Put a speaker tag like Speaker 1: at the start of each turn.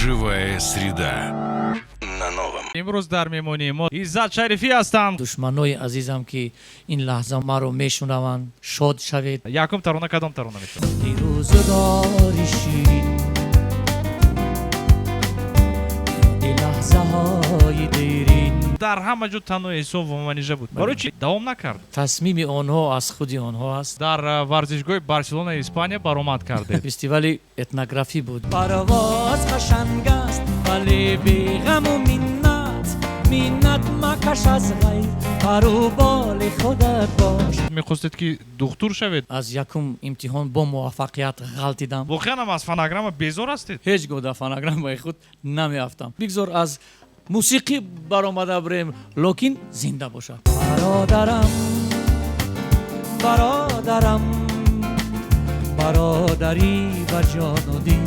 Speaker 1: Живая среда. На новом.
Speaker 2: Имрӯз дар меҳмонии мо Иззат Шарифӣ ҳастанд.
Speaker 3: Душманои азизам, ки ин лаҳза маро мешунаванд, шод шавед.
Speaker 2: Якум тарона кадом тарона мешавад?
Speaker 3: Дирӯзгори ширин, ёди лаҳзаҳои дерин.
Speaker 2: Дар ҳама ҷо танҳо Эҳсон ва Манижа буд. Барои чӣ давом накард?
Speaker 3: Тасмими онҳо аз худи онҳо аст.
Speaker 2: Дар варзишгоҳи Барселонаи Испания баромад кардед.
Speaker 3: Фестивали этнографӣ буд. Парвоз қашанг аст, вале беғаму миннат, миннат макаш аз ғайр, пару боли худат бош.
Speaker 2: Мехостед, ки духтур шавед?
Speaker 3: Аз якум имтиҳон бо муваффақият ғалтидам.
Speaker 2: Воқеан ҳам аз фонограмма безор ҳастед?
Speaker 3: Ҳеҷ гоҳ дар фонограммаи худ намеафтам. Бигзор аз мусиқӣ баромада бирем, лекин зинда бошад. Бародарам, бародарам, бародарӣ ба ҷону дил.